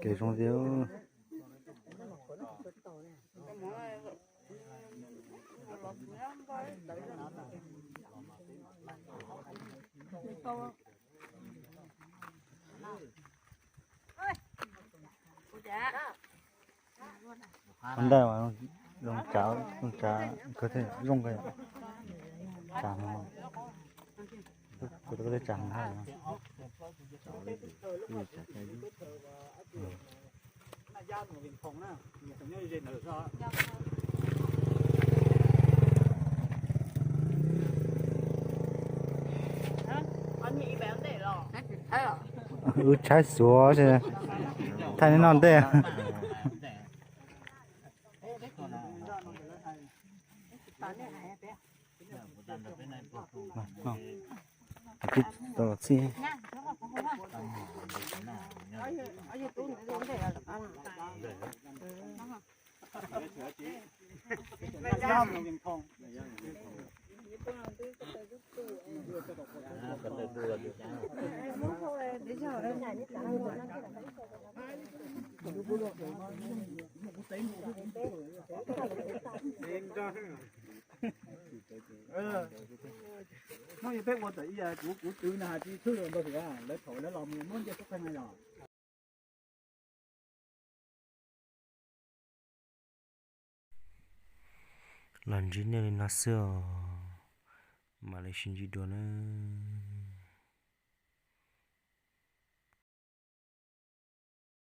Kev zoo thiab. Ntawm zoo tsav, zoo tsav, kawg thiaj zoo kawg. Tsav no, kuv tau tsav no. Wb tshaib xuav, thaij li no ntej. Tib tau txij. Hnub peb ua tawm ib yam kuv, kuv twv na has tsis thwj ntau hwm, lawv thaum lawv los mus muab ncej xub qeej no yog. Los ntsib nej li no xwb os, mam li sib ntsib dua nawb.